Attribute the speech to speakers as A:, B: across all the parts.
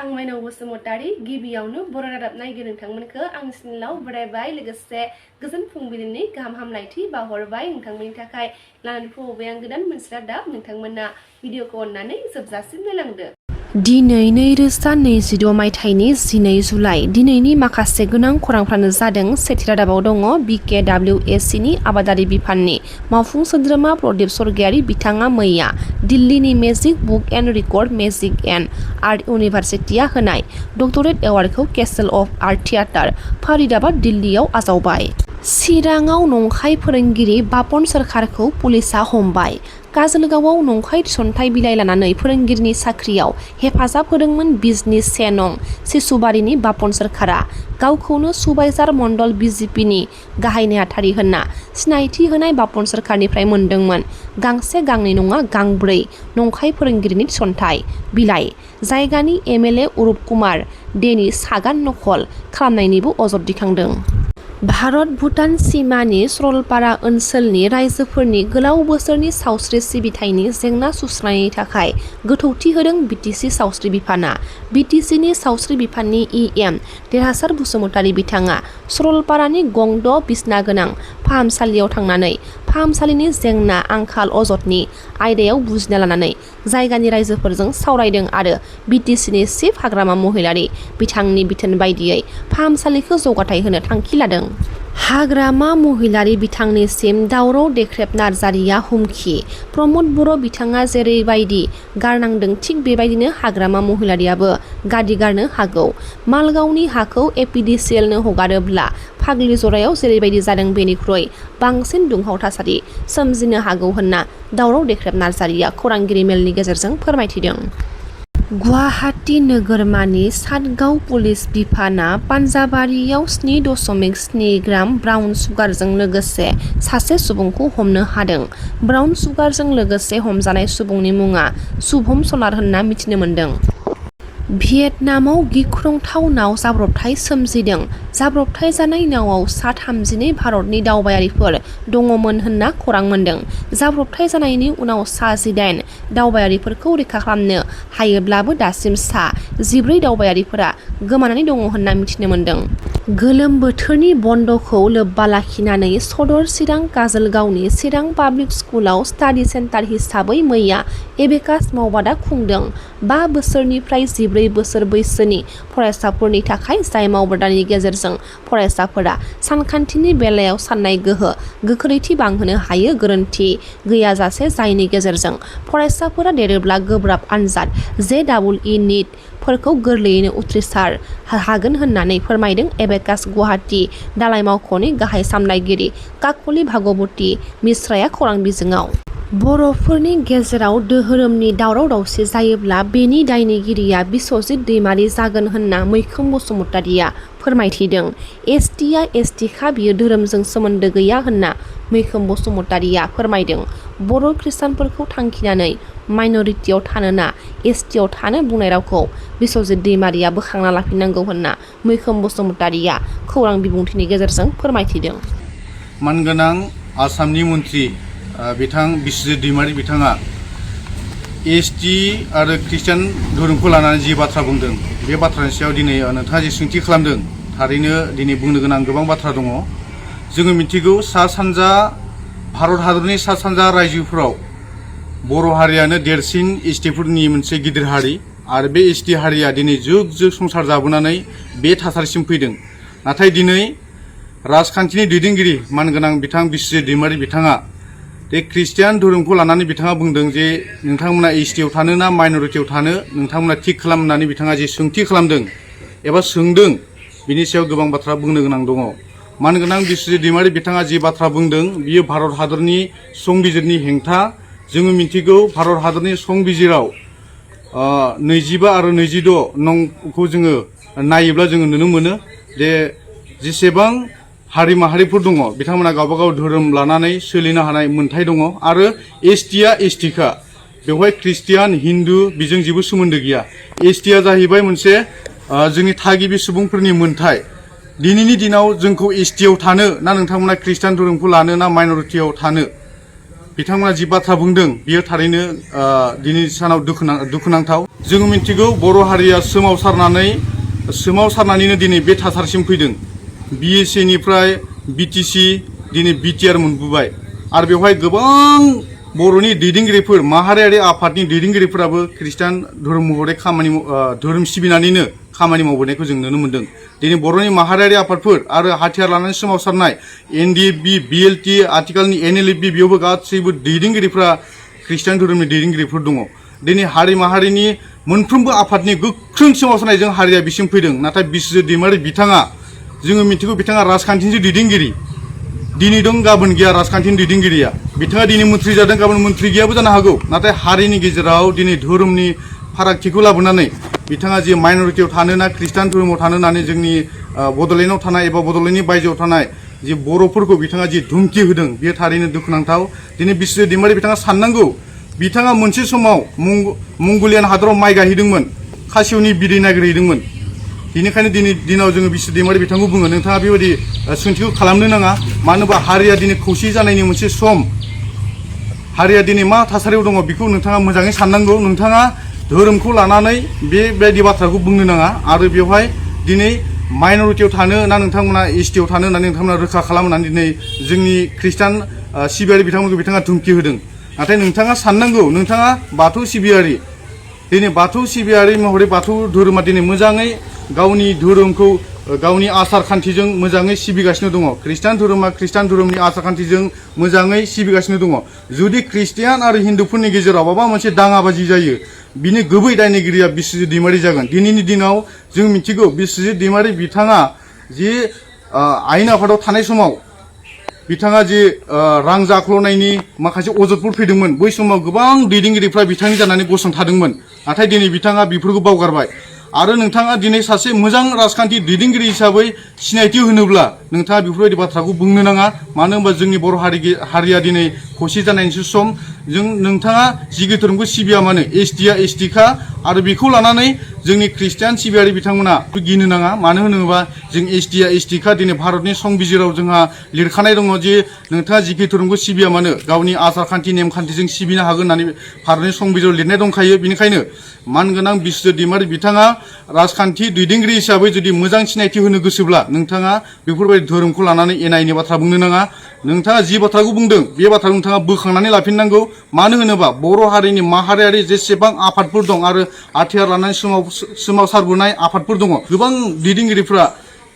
A: आं स्माinaoBasumatari गिबियावनो बर' रादाब नायगिरि नोंथांमोनखौ आंनि चेनेलाव बरायबाय लोगोसे गोजोन फुंबिलिनि गाहाम हामलायथि बावहरबाय नोंथांमोननि थाखाय लानानै फैबाय आं गोदान मोनसे रादाब नोंथांमोना भिडिअखौ अननानै जोबजासिम नायलांदो। दिनै 2022 मायथाइनि 12 जुलाइ दिनैनि माखासे गोनां खौरांफ्रानो जादों। सेथि रादाबाव दङ BKWSC नि आबादारि बिफाननि मावफुं सोद्रोमा प्रदीप स्वर्गियारि बिथाङा मैया दिल्लीनि magic book and record magic and art इउनिभारसिटिया होनाय डक्टरेट एवार्डखौ castle of art theatre Faridabad दिल्लीयाव आजावबाय। चिराङाव नंखाय फोरोंगिरि बापन सोरखारखौ पुलिसआ हमबाय। काजलगावआव नंखाय थिसनथाइ बिलाइ लानानै फोरोंगिरिनि साख्रियाव हेफाजाब होदोंमोन बिजनि 1 नं सिसुबारिनि बापन सोरखारा गावखौनो सुबाइजार मण्डल बिजेपिनि गाहाय नेहाथारि होनना सिनायथि होनाय बापन सोरखारनिफ्राय मोनदोंमोन गांसे गांनै नङा गांब्रै नंखाय फोरोंगिरिनि थिसनथाइ बिलाइ। जायगानि MLA उरुप कुमार देनि सागान नखल खालामनायनिबो अजद दिखांदों। भारत भुटान सिमानि सरलपारा ओनसोलनि रायजोफोरनि गोलाव बोसोरनि सावस्रि सिबिथायनि जेंना सुस्रांनायनि थाखाय गोथौथि होदों BTC सावस्रि बिफाना। BTCनि सावस्रि बिफाननि EM देरहासार बसुमतारी बिथाङा सरलपारानि गंद बिसना गोनां फाहामसालियाव थांनानै फाहामसालिनि जेंना आंखाल अजदनि आयदायाव बुजिना लानानै जायगानि रायजोफोरजों सावरायदों आरो BTCनि चिफ हाग्रामा महिलारि बिथांनि बिथोन बायदियै फाहामसालिखौ जौगाथाय होनो थांखि लादों। हाग्रामा महिलारि बिथांनिसिम दावराव देख्रेब नार्जारिया हुमखि। प्रमद बर' बिथाङा जेरैबायदि गारनांदों थिग बेबायदिनो हाग्रामा महिलारियाबो गादि गारनो हागौ। मालगावनि हाखौ APDCL नो हगारोब्ला फाग्लिजरायाव जेरैबायदि जादों बेनिख्रुइ बांसिन दुंहाव थासारि सोमजिनो हागौ होनना दावराव देख्रेब नार्जारिया खौरांगिरि मेलनि गेजेरजों फोरमायथिदों। गुवाहाटी नोगोरमानि सातगाव पुलिस बिफाना पान्जाबारियाव 7.7 ग्राम ब्राउन सुगारजों लोगोसे सासे सुबुंखौ हमनो हादों। ब्राउन सुगारजों लोगोसे हमजानाय सुबुंनि मुङा शुभम सनार होनना मिथिनो मोन्दों। भियेटनामाव गिख्रंथाव नाव जाब्रबथाय सोमजिदों। जाब्रबथाय जानाय नावआव सा 32 भारतनि दावबायारिफोर दङमोन होनना खौरां मोन्दों। जाब्रबथाय जानायनि उनाव सा 18 दावबायारिफोरखौ रैखा खालामनो हायोब्लाबो दासिम सा 14 दावबायारिफोरा गोमानानै दङ होनना मिथिनो मोन्दों। गोलोम बोथोरनि बन्द'खौ लोब्बा लाखिनानै सदर चिरां काजलगावनि चिरां पाब्लिक स्कुलाव स्टाडि सेन्टार हिसाबै मैया एबेकास मावबादा खुंदों। 5 बोसोरनिफ्राय 14 बोसोर बैसोनि फरायसाफोरनि थाखाय जाय मावबादानि गेजेरजों फरायसाफोरा सानखान्थिनि बेलायाव साननाय गोहो गोख्रैथि बांहोनो हायो गोरोन्थि गैयाजासे जायनि गेजेरजों फरायसाफोरा देरोब्ला गोब्राब आनजाद JEE नीट फोरखौ गोरलैयैनो उथ्रिसार हागोन होननानै फोरमायदों एबेकास गुवाहाटी दालाइ मावख'नि गाहाय सामलायगिरि काकली भागवती मिश्राया खौरां बिजोङाव। बर'फोरनि गेजेराव दोहोरोमनि दावराव दावसि जायोब्ला बेनि दायनिगिरिया बिस्वजित दैमारि जागोन होनना मैखोम बसुमतारिया फोरमायथिदों। STआ STखा बियो धोरोमजों सोमोन्दो गैया होनना मैखोम बसुमतारिया फोरमायदों। बर' खृष्टानफोरखौ थांखिनानै माइनरिटियाव थानो ना STआव थानो बुंनाय रावखौ बिस्वजित दैमारिया बोखांना लाफिननांगौ होनना मैखोम बसुमतारिया खौरां बिबुंथिनि गेजेरजों फोरमायथिदों।
B: मानगोनां आसामनि मन्त्रि बिथां बिस्वजित दैमारि बिथाङा ST आरो खृष्टान धोरोमखौ लानानै जि बाथ्रा बुंदों बे बाथ्रानि सायाव दिनै नोंथाङा जि सोंथि खालामदों थारैनो दिनै बुंनो गोनां गोबां बाथ्रा दङ। जोङो मिथिगौ सा सानजा भारत हादरनि सा सानजा रायजोफोराव बर' हारियानो देरसिन STफोरनि मोनसे गिदिर हारि आरो बे ST हारिया दिनै जुग जुग संसार जाबोनानै बे थासारिसिम फैदों। नाथाय दिनै राजखान्थिनि दैदेनगिरि मानगोनां बिथां बिस्वजित दैमारि बिथाङा बे खृष्टियान धोरोमखौ लानानै बिथाङा बुंदों जे नोंथांमोना STआव थानो ना माइनरिटियाव थानो नोंथांमोना थिग खालामनानै बिथाङा जे सोंथि खालामदों एबा सोंदों बिनि सायाव गोबां बाथ्रा बुंनो गोनां दङ। मानगोनां बिस्वजित दैमारि बिथाङा जि बाथ्रा बुंदों बियो भारत हादरनि संबिजिरनि हेंथा। जोङो मिथिगौ भारत हादरनि संबिजिराव 25 आरो 26 नंखौ जोङो नायोब्ला जोङो नुनो मोनो जे जेसेबां हारि माहारिफोर दङ बिथांमोना गावबा गाव धोरोम लानानै सोलिनो हानाय मोन्थाय दङ आरो STआ STखा बेवहाय खृष्टियान हिन्दु बेजों जेबो सोमोन्दो गैया। STआ जाहैबाय मोनसे जोंनि थागिबि सुबुंफोरनि मोन्थाय। दिनैनि दिनाव जोंखौ STआव थानो ना नोंथांमोना खृष्टान धोरोमखौ लानो ना माइनरिटियाव थानो बिथांमोना जि बाथ्रा बुंदों बियो थारैनो दिनैनि सानाव दुखुनांथाव। जों मिथिगौ बर' हारिया सोमावसारनानैनो दिनै बे थासारिसिम फैदों। BSA निफ्राय BTC दिनै BTR मोनबोबाय आरो बेवहाय गोबां बर'नि दैदेनगिरिफोर माहारियारि आफादनि दैदेनगिरिफोराबो खृष्टान धोरोम महरै धोरोम सिबिनानैनो खामानि मावबोनायखौ जों नुनो मोन्दों। दिनै बर'नि माहारियारि आफादफोर आरो हाथियार लानानै सोमावसारनाय NDFB, BLT, आथिखालनि NLFB बेयावबो गासैबो दैदेनगिरिफ्रा खृष्टान धोरोमनि दैदेनगिरिफोर दङ। दिनै हारि माहारिनि मोनफ्रोमबो आफादनि गोख्रों सोमावसारनायजों हारिया बिसिम फैदों। नाथाय बिस्वजित दैमारि बिथाङा जोङो मिथिगौ बिथाङा राजखान्थिनि दैदेनगिरि। दिनै दं गाबोन गैया राजखान्थिनि दैदेनगिरिया। बिथाङा दिनै मन्थ्रि जादों गाबोन मन्थ्रि गैयाबो जानो हागौ। नाथाय हारिनि गेजेराव दिनै धोरोमनि फारागथिखौ लाबोनानै बिथाङा जे माइनरिटियाव थानो ना खृष्टान धोरोमाव थानो होननानै जोंनि बड'लेण्डआव थानाय एबा बड'लेण्डनि बायजोआव थानाय जे बर'फोरखौ बिथाङा जे धुमखि होदों बेयो थारैनो दुखुनांथाव। दिनै बिस्वजित दैमारि बिथाङा साननांगौ बिथाङा मोनसे समाव मंगलियान हादराव माइ गायहैदोंमोन, खासेवनि बिदै नागिरहैदोंमोन। बेनिखायनो दिनै दिनाव जोङो बिस्वजित दैमारि बिथांखौ बुङो नोंथाङा बेबायदि सोंथिखौ खालामनो नाङा। मानो होनबा हारिया दिनै खौसे जानायनि मोनसे सम। हारिया दिनै मा थासारियाव दङ बेखौ नोंथाङा मोजाङै साननांगौ। नोंथाङा धोरोमखौ लानानै बेबायदि बाथ्राखौ बुंनो नाङा। आरो बेवहाय दिनै माइनरिटियाव थानो ना नोंथांमोना ST आव थानो होननानै नोंथांमोना रोखा खालामनानै दिनै जोंनि खृष्टान सिबियारि बिथांमोनखौ बिथाङा धुमखि होदों। नाथाय नोंथाङा साननांगौ नोंथाङा बाथौ सिबियारि। दिनै बाथौ सिबियारि महरै बाथौ धोरोमा दिनै मोजाङै गावनि धोरोमखौ गावनि आसार खान्थिजों मोजाङै सिबिगासिनो दङ। खृष्टान धोरोमा खृष्टान धोरोमनि आसार खान्थिजों मोजाङै सिबिगासिनो दङ। जुदि खृष्टियान आरो हिन्दुफोरनि गेजेराव माबा मोनसे दाङाबाजि जायो बिनि गुबै दायनिगिरिया बिस्वजित दैमारि जागोन। दिनैनि दिनाव जों मिथिगौ बिस्वजित दैमारि बिथाङा जे आयेन आफादाव थानाय समाव बिथाङा जे रां जाख्ल'नायनि माखासे अजदफोर फैदोंमोन बै समाव गोबां दैदेनगिरिफ्रा बिथांनि जानानै गसंथादोंमोन। नाथाय दिनै बिथाङा बेफोरखौ बावगारबाय। आरो नोंथाङा दिनै सासे मोजां राजखान्थि दैदेनगिरि हिसाबै सिनायथि होनोब्ला नोंथाङा बेफोरबायदि बाथ्राखौ बुंनो नाङा। मानो होनबा जोंनि बर' हारिया दिनै खौसे जानायनिसो सम। नोंथाङा जिखि धोरोमखौ सिबिया मानो ST आ ST खा आरो बेखौ लानानै जोंनि खृष्टियान सिबियारि बिथांमोना गिनो नाङा। मानो होनोबा जों ST आ ST खा। दिनै भारतनि संबिजिराव जोंहा लिरखानाय दङ जे नोंथाङा जिखि धोरोमखौ सिबिया मानो गावनि आसार खान्थि नेमखान्थिजों सिबिनो हागोन होननानै भारतनि संबिजिराव लिरनाय दंखायो। बेनिखायनो मानगोनां बिस्वजित दैमारि बिथाङा राजखान्थि दैदेनगिरि हिसाबै जुदि मोजां सिनायथि होनो गोसोब्ला नोंथाङा बेफोरबायदि धोरोमखौ लानानै एना एनि बाथ्रा बुंनो नाङा। नोंथाङा जि बाथ्राखौ बुंदों बे बाथ्राखौ नोंथाङा बोखांनानै लाफिननांगौ। मानो होनोबा बर' हारिनि माहारियारि जेसेबां आफादफोर दं आरो हाथियार लानानै सोमावसारबोनाय आफादफोर दङ गोबां दैदेनगिरिफ्रा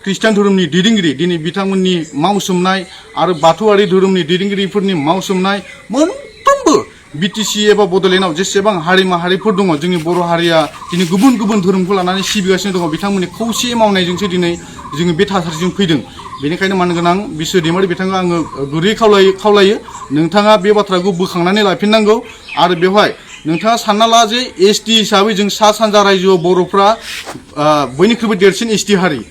B: खृष्टान धोरोमनि दैदेनगिरि दिनै बिथांमोननि मावसोमनाय आरो बाथौआरि धोरोमनि दैदेनगिरिफोरनि मावसोमनाय मोनफ्रोमबो BTC एबा बड'लेण्डआव जेसेबां हारि माहारिफोर दङ जोंनि बर' हारिया दिनै गुबुन गुबुन धोरोमखौ लानानै सिबिगासिनो दङ। बिथांमोननि खौसे मावनायजोंसो दिनै जोङो बे थासारिजों फैदों। बेनिखायनो मानगोनां बिस्वजित दैमारि बिथाङा आङो गुरै खावलायो नोंथाङा बे बाथ्राखौ बोखांनानै लाफिननांगौ। आरो बेवहाय नोंथाङा सानना ला जे ST हिसाबै जों सा सानजा रायजोआव बर'फ्रा बयनिख्रुइबो देरसिन ST हारि।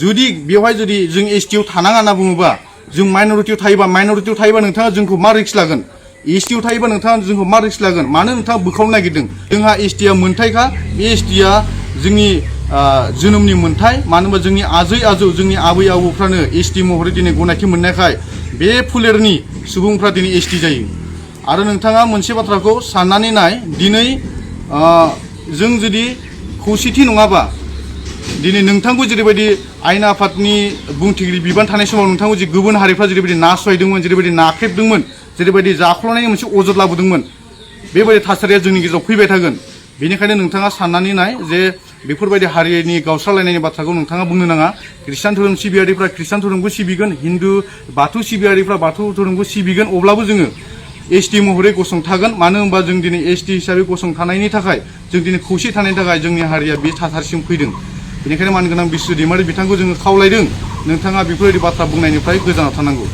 B: जुदि बेवहाय जुदि जों ST आव थानाङा होनना बुङोबा जों माइनरिटियाव थायोबा नोंथाङा जोंखौ मा रिक्स लागोन? ST आव थायोबा नोंथाङा जोंखौ मा रिक्स लागोन? मानो नोंथाङा बोखावनो नागिरदों? जोंहा ST आ मोन्थायखा। बे ST आ जोंनि जोनोमनि मोन्थाय। मानो होनबा जोंनि आजै आजौ जोंनि आबै आबौफ्रानो ST महरै दिनै गनायथि मोननायखाय बे फोलेरनि सुबुंफ्रा दिनै ST जायो। आरो नोंथाङा मोनसे बाथ्राखौ साननानै नाय दिनै जों जुदि खौसेथि नङाबा दिनै नोंथांखौ जेरैबायदि आयेन आफादनि बुंथिगिरि बिबान थानाय समाव नोंथांखौ जे गुबुन हारिफ्रा जेरैबायदि नासयदोंमोन जेरैबायदि नाख्रेबदोंमोन जेरैबायदि जाख्ल'नायनि मोनसे अजद लाबोदोंमोन बेबायदि थासारिया जोंनि गेजेराव फैबाय थागोन। बेनिखायनो नोंथाङा साननानै नाय जे बेफोरबायदि हारिनि गावस्रालायनायनि बाथ्राखौ नोंथाङा बुंनो नाङा। खृष्टान धोरोम सिबियारिफ्रा खृष्टान धोरोमखौ सिबिगोन, हिन्दु बाथौ सिबियारिफ्रा बाथौ धोरोमखौ सिबिगोन। अब्लाबो जोङो ST महरै गसंथागोन। मानो होनबा जों दिनै ST हिसाबै गसंथानायनि थाखाय जों दिनै खौसे थानायनि थाखाय जोंनि हारिया बे थासारिसिम फैदों। बेनिखायनो मानगोनां बिस्वजित दैमारि बिथांखौ जोङो खावलायदों नोंथाङा बेफोरबायदि बाथ्रा बुंनायनिफ्राय गोजानाव थानांगौ।